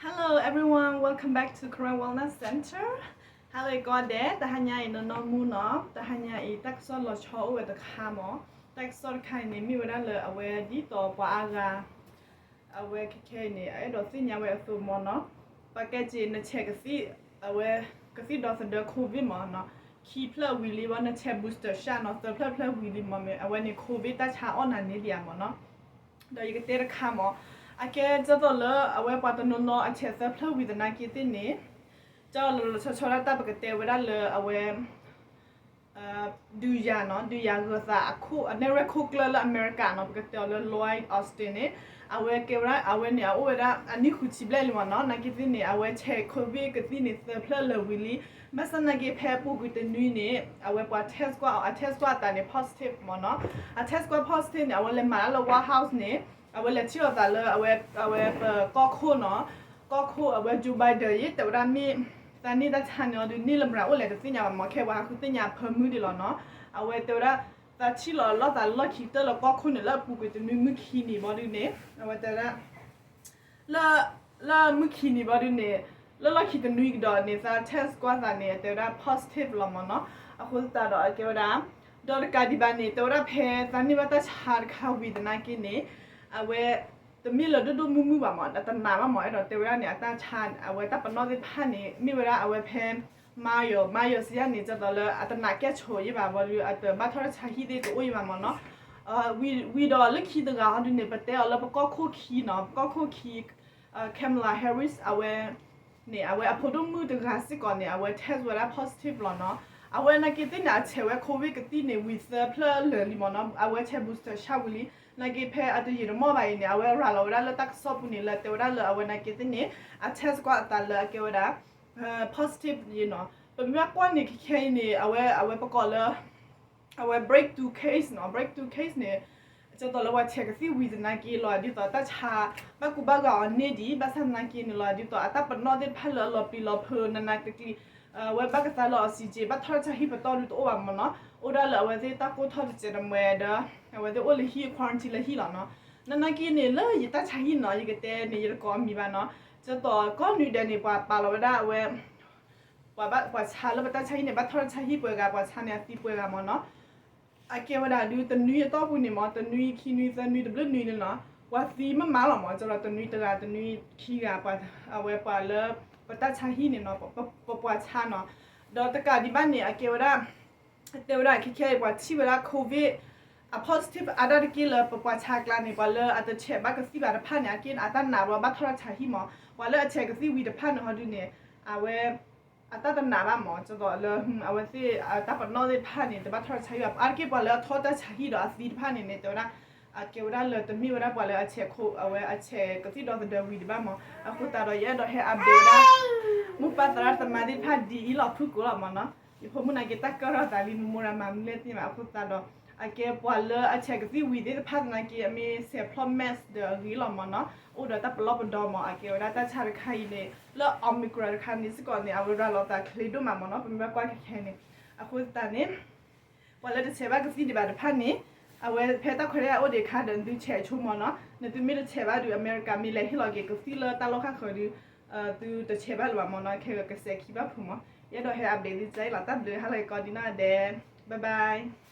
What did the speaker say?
Hello everyone, welcome back to Karen Wellness Center. Hello ကိးဂၤဒဲး, တဟါညါအံၤ နီၢ်နီၢ်မူနီၤ, တဟါညါအံၤ တၢ်ကစီၣ်လီၤဆီအိၣ်ဝဲတခါမး. တၢ်ကစီၣ်တခါအံၤန့ၣ် မ့ၢ်ဝဲဒၣ်လၢအဝဲဒ်သိးပှၤအါဂၤ အဝဲခဲခဲအံၤန့ၣ် အအဲၣ်ဒိးသ့ၣ်ညါဝဲအသိးမးနီၤ. ပှၤကဲက့ၤ နဆဲးကသံၣ်, အဝဲ ကသံၣ်ဒီသဒၢ COVID မးနီၤ, ခံဖျၢၣ်ဝံၤလံဘၣ်, နဆဲး booster shot နီၤ, သၢဖျၢၣ်ဖျၢၣ်ဝံၤလံမး, မ့ၢ်အဝဲန့ၣ် COVID တၢ်ဆါအီၣ်နၤန့ၢ်ဒံးဧါမးနီၤ. ဒီးယကတဲတခါမး, အကဲကၠီသိးလၢအဝဲပှၤတနီၤနီၤအဆဲးသၢဖျၢၣ်ဝံၤသနာ်က့သ့ၣ်န့ၣ်, ကၠီလီၤလီၤဆီဆီဒၣ်တၢ်ပကတဲဝဲဒၣ်လၢအဝဲ ဒုးယၤနီၤ, ဒုးယၤဂၢၤသးအခိၣ် အနဲၣ်ရွဲၣ်ခိၣ်ကျၢၢ်လၢအမဲရကၤနီၤ, ပကတဲအီၤလၢ Lloyd Austin န့ၣ်, အဝဲကဲဝဲဒၣ် အဝဲန့ၣ် အအိၣ်ဝဲဒၣ်အနံၣ်ဃုဆံဘျဲၣ်လံမးနီၤ. နာ်က့သ့ၣ်န့ၣ် အဝဲဆဲး COVID ကသံၣ်န့ၣ် သၢဖျၢၣ်လၢာ်ဝံၤလံ. ဘၣ်ဆၣ်နာ်က့ဖဲအပူၤကွံာ်တနွံန့ၣ် အဝဲပှၤ test ကွၢ်အီၤ, အ test ကွၢ်အသးန့ၣ် positive မးနီၤ. အ test ကွၢ် positive န့ၣ် အဝဲလဲၤမၤတၢ်လၢ White House န့ၣ်, အဝဲလဲၤထံၣ်လိာ်သးလၢအဝဲ, အဝဲပကီၢ်ခိၣ်နီၤ, ကီၢ်ခိၣ်အဝဲ Joe Biden ယဲ တဲဝဲဒၣ်မ့ၢ် သးန့ၢ်တၢ်ဆါန့ၣ်အီၤဒုး န့ၢ်လၢမတၤအိၣ်လဲၣ်တသ့ၣ်ညါဘၣ်မး, ခဲပှၤဟးဃုသ့ၣ်ညါအဖၢမုၢ်ဒံးလီၤနီၤ. အဝဲတဲဝဲဒၣ် သးထံၣ်လီၤလီၤသးလၢလီၢ်ခံကတၢၢ်လၢကီၢ်ခိၣ်န့ၣ် လၢအပူၤကွံာ်တနွံမုၢ်ခံနံၤဘၣ်ဒုးန့ၣ်, အဝဲတဲဝဲဒၣ် လၢ, လၢမုၢ်ခံနံၤဘၣ်ဒုးန့ၣ်, လၢလီၢ်ခံတနွံကဒီးန့ၣ် သး test ကွၢ်သးန့ၣ် အတဲဝဲဒၣ် positive လီၤမးနီၤ. အဃိသတးဒီးအကဲဝဲဒၣ်, ဒီးတကးဒံးဘၣ်န့ၣ် တဲဝဲဒၣ်ဖဲသးန့ၢ်ဘၣ်တၢ်ဆါတခါဝံၤသနာ်က့န့ၣ်, အဝဲ တမ့ၢ်လၢဒိၣ်ဒိၣ်မုၢ်မုၢ်ဘၣ်မး, တနာ်ဘၣ်မး, အဲၣ်ဒိးတဲဝဲဒၣ်န့ၣ် အတၢ်ဆါ အဝဲတၢ်ပနီၣ်သ့ၣ်တဖၣ်န့ၣ် မ့ၢ်ဝဲဒၣ်အဝဲဖဲ မၤယီၤ, မၤယီၤစံးယါန့ၣ် ကၠီသိးလၢအတနာ်ကဲဆိးယံၣ်ဘၣ်ဘၣ်ဒီး အတဘၣ်ထီၣ်တၢ်ဆါဟံၣ်သ့ၣ်တအိၣ်ယံၣ်ဘၣ်မးနီၤ. ဝံၤဒီးလၢခံတဂၤဟီဒုးန့ၣ် ပတဲအီၤလၢပကီၢ်ခိၣ်ခံနီၤ, ပကီၢ်ခိၣ်ခံ Kamala Harris အဝဲ န့ၣ် အဝဲအဖိဒိၣ်မုၣ်တဂၤစ့ၢ်ကီးန့ၣ် အဝဲ test ဝဲဒၣ် positive လီၤနီၤ. အဝဲနာ်က့သ့ၣ်န့ၣ် အဆဲးဝဲ COVID ကသံၣ်န့ၣ် ဝံၤသၢဖျၢၣ်လၢာ်လံမးနီၤ, အဝဲဆဲး booster shot ဝံၤလံ. နာ်က့ဖဲအတယံာ်တမီၢ်ဘၣ်အံၤန့ၣ် အဝဲရၤလီၤဝဲဒၣ်လၢတၢ်ကစီၣ်ပူၤန့ၣ် လၢတဲဝဲဒၣ်လၢအဝဲနာ်က့သ့ၣ်န့ၣ် အ test ကွၢ်အသးလၢအကဲဝဲဒၣ် positive နီၤ. ပမ့ၢ်ကွၢ်န့ၣ်ခဲခဲအံၤန့ၣ် အဝဲ, အဝဲပကိးလၢ အဝဲ breakthrough case နီၤ, breakthrough case န့ၣ် ကၠီသိးလၢပှၤဆဲးကသံၣ်ဝံၤသနာ်က့လီၤ ဒ်သိးတၢ်ဆါ ဘၣ်ကူဘၣ်ဂာ်အီၤန့ၢ်ဒံး, ဘၣ်ဆၣ်သနာ်က့န့ၣ်လီၤ ဒ်သိးအတၢ်ပနီၣ်သ့ၣ်တဖၣ်လၢအလီၤပျံၤလီၤဖုးနးနးကျံၤကျံၤ, အဝဲဘၣ်ကသါလၢ oxygen ဘၣ်ထီၣ်တၢ်ဆါဟံၣ်ပတီၢ်ဒုးတအိၣ်ဘၣ်မးနီၤ, အိၣ်ဒၣ်လၢအဝဲသ့ၣ်တၢ်ကိၢ်ထီၣ်တစဲးတမှဲဒီး အဝဲသ့ၣ်အိၣ်လၢဟံၣ် quarantine လၢဟံၣ်လီၤနီၤ. နာ်က့န့ၣ် လၢယတၢ်ဆါဟံၣ်နီၤ ယကတဲန့ၣ် ယတကိးအမံၤဘၣ်နီၤ, ကၠီသိးကီၢ်နွံဒဲးန့ၣ် ပှၤပာ်လီၤဝဲဒၣ်အဝဲ ပှၤဆါလၢပတၢ်ဆါဟံၣ်န့ၣ် ဘၣ်ထီၣ်တၢ်ဆါဟံၣ်ပှဲၤဂၤ, ပှၤဆါန့ၣ်အသံပှဲၤဂၤမးနီၤ. အကဲဝဲဒၣ်ဒုးတနွံအတီၢ်ပူၤန့ၣ်မး, တနွံခံနွံသၢနွံတဘျုးနွံန့ၣ်နီၤ, ပှၤသံမးမးလီၤမး, ကၠီသိးတနွံတဂၤ တနွံခံဂၤ, အဝဲပှၤလၢပတၢ်ဆါဟံၣ်န့ၣ်နီၤ, ပပှၤဆါနီၤ. ဒီးတကးဒံးဘၣ်န့ၣ် အကဲဝဲဒၣ် တဲဝဲဒၣ်ခဲခဲအံၤ ပှၤထံၣ်ဝဲဒၣ် COVID အ positive အါဒၣ်တက့ၢ်လၢပပှၤဆါအကျါန့ၣ် ပှၤလၢအတဆဲးဘၣ်ကသံၣ်ဘၣ်တဖၣ်န့ၣ် အက့အတၢ်နာ်ဘၣ် ဘၣ်ထီၣ်တၢ်ဆါဟံၣ်မး, ပှၤလၢအဆဲးကသံၣ်ဝံၤတဖၣ်န့ၣ်ဟီဒုးန့ၣ် အဝဲ အတၢ်တနာ်ဘၣ်မး, ကၠီသိးလၢ အဝဲသ့ၣ်အတၢ်ပနီၣ်သ့ၣ်တဖၣ်န့ၣ် တဘၣ်ထီၣ်တၢ်ဆါဟံၣ်ဘၣ်, အါတက့ၢ်ပှၤလၢအထီၣ်တၢ်ဆါဟံၣ်ဒီးအသံတဖၣ်န့ၣ်န့ၣ် တဲဝဲဒၣ် အကဲဝဲဒၣ်လၢတမ့ၢ်ဝဲဒၣ်ပှၤလၢအဆဲးခိၣ် အဝဲအဆဲးကသံၣ်ဒီသဒၢဝံၤဒံးဘၣ်မး. အဃိသတးဒီး ယအဲၣ်ဒိးဟဲ update ဝဲဒၣ် မိၢ်ပၢ်သရၣ်သမါသ့ၣ်တဖၣ်ဒ်အံၤလီၤ ဖုၣ်ကိာ်လီၤမးနီၤ. ယဖိမုၣ်နာ်က့ တၢ်ကၢၣ်ထီၣ်သးလံ မူမူရၤမၤမနုၤလဲၣ်သ့ၣ်မး, အဃိသတးဒီး အကဲပှၤလၢအဆဲးကသံၣ်ဝံၤသ့ၣ်တဖၣ်သနာ်က့ အမ့ၢ်ဆဲးဖျီၣ် mask ဒီးအဂ့ၤလီၤမးနီၤ, အိၣ်ဒီးတၢ်ပလီၢ်ပဒီမး, အကဲဝဲဒၣ်တၢ်ဆါတခါအံၤန့ၣ် လၢ Omicron တခါန့ၣ်စ့ၢ်ကီးန့ၣ် အဝဲရၤလီၤသးချ့ဒိၣ်မးမးနီၤ, ပမ့ၢ်ဘၣ်ကွၢ်ခဲခဲန့ၣ်. အဃိသတးန့ၣ် ပှၤလၢတဆဲးဘၣ်ကသံၣ်ဒံးဘၣ်တဖၣ်န့ၣ် အဝဲဖဲတၢ်ခွဲးတၢ်ယာ်အိၣ်ဒံးအခါဒီး နသုဆဲးဆိမးနီၤ, နသုမ့ၢ်တဆဲးဘၣ်ဒီး အမဲရကၤမ့ၢ်လဲၤဟ့ၣ်လီၤက့ၤကသံၣ်လၢတၢ်လီၢ်ခၣ်ဃၢၤဒီး သုတဆဲးဘၣ်လၢၤဘၣ်မးနီၤ, ခဲကစဲးခံဘၣ်ဖုးမး. ယအဲၣ်ဒိးဟဲ update သုစ့ၢ်လီၤ, တၢ်ဘျုးဟါလၢကီးဒံးနီၢ်ဒဲး, bye bye.